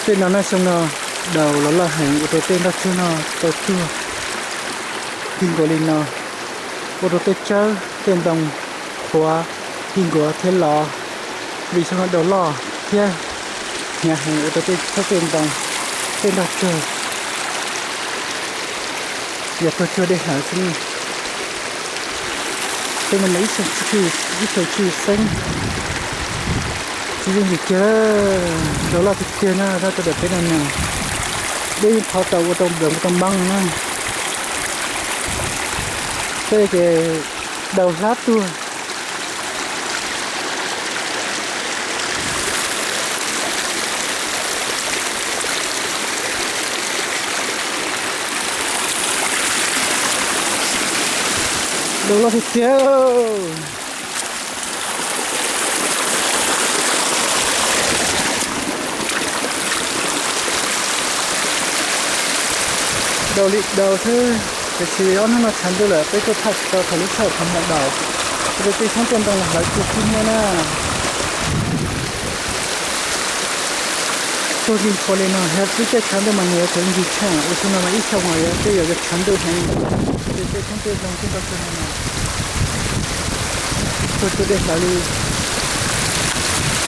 Tej no na xyoo no daus los loj heev ua rau tej nroj tsuag no tau tuag kig nkaus li no, ua rau tej tsawb tej ntoo qhuav kig nkuav thiab lov, vim xyoo no daus loj thiab hnyav heev ua rau tej tsawb tej ntoo tej nroj tsuag yog tuag cuag dej hlawv xwb. Xyoo no mas ib xyoo tsis xeeb, tsis yooj yim kiag, daus loj tiag tiag na, rau daim teb no na, dej yeej thov tau ua tau nploos ua tau npab no na. Tej ces daus hlab tuag. Daus loj tiag tiag. Daus li daus xwb, tiam sis ob hnub no tshav ntuj lawm peb tuaj thaij tsis tau thaum lub sij hawm qhov muag daus, ua rau tej xyoob tej ntoo los hlawv tuag tib niab na. Tuag nkig nqhuav li no, yog twb caij tshav ntuj mas nws yuav tshav nkig tsheej, ua xyoo no mas ib xyoo mas yuav tej yog tshav ntuj heev, ua rau tej xyoob tej ntoo tej nroj tsuag no mas tuag cuag dej hlawv li.